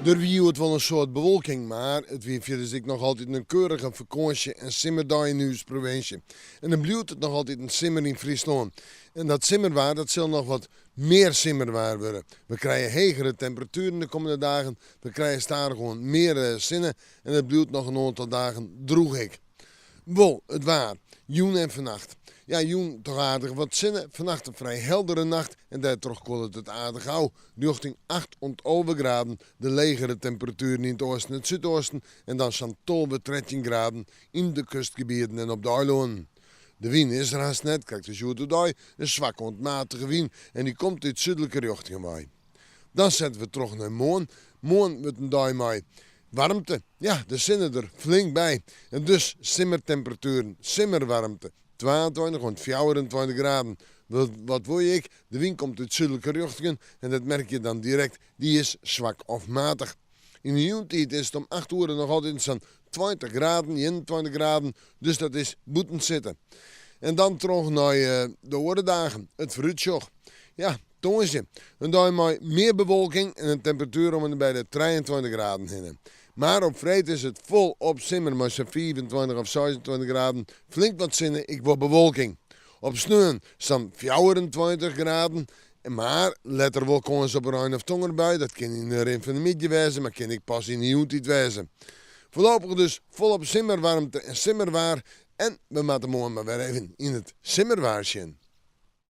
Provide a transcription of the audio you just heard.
Der wie hjoed wol in soad bewolking, mar it wie fierders ek noch altyd in keurige fakânsje en simmerdei yn ús provinsje. En dan bliuwt it noch altyd in simmer yn Fryslân. En dat simmerwaar dat sil noch wat mear simmerwaar wurde. We krije hegere temperatueren de kommende dagen, we krije stadichoan mear sinne en it bliuwt noch in oantal dagen drûch ek. Wol, it waar. Jûn en fannacht. Ja, jûn toch aardich wat sinne, fannacht in frij heldere nacht en dêrtroch kuollet it aardich ôf, rjochting 8 oant 11 graden, de legere temperatueren yn it oasten en it súdoasten en dan sa'n 12, 13 graden yn de kustgebieten en op de eilannen. De wyn is der hast net, krekt as hjoed-de-dei, in swakke oant matige wyn en dy komt út súdlike rjochtingen wei. Dan sette we troch nei moarn. Moarn wurdt in dei mei waarmte. Ja, de sinne der flink by. En dus simmertemperatueren, simmerwaarmte. 22 oant 24 graden. Wat wol je ek? De wyn komt út súdlike rjochtingen en dat merk je dan direkt, dy is swak of matich. Yn de jûntiid is it om 8 oere noch altyd sa'n 20 graden, 21 graden, dus dat is bûten sitte. En dan troch nei de oare dagen, it foarútsjoch. Ja, Tongersdei, in dei mei mear bewolking en in temperatuer om en by de 23 graden hinne. Mar op freed is it folop simmer mei sa'n 25 of 26 graden, flink wat sinne, ek wol bewolking. Op sneon sa'n 24 graden, mar letter wol kâns op rein of tongerbui. Dat kin yn de rin fan de middei wêze, mar kin ek pas yn de jûntiid wêze. Foarlopich dus folop simmerwaarmte en simmerwaar en we moatte moarn mar wer even yn it simmerwaar sjen.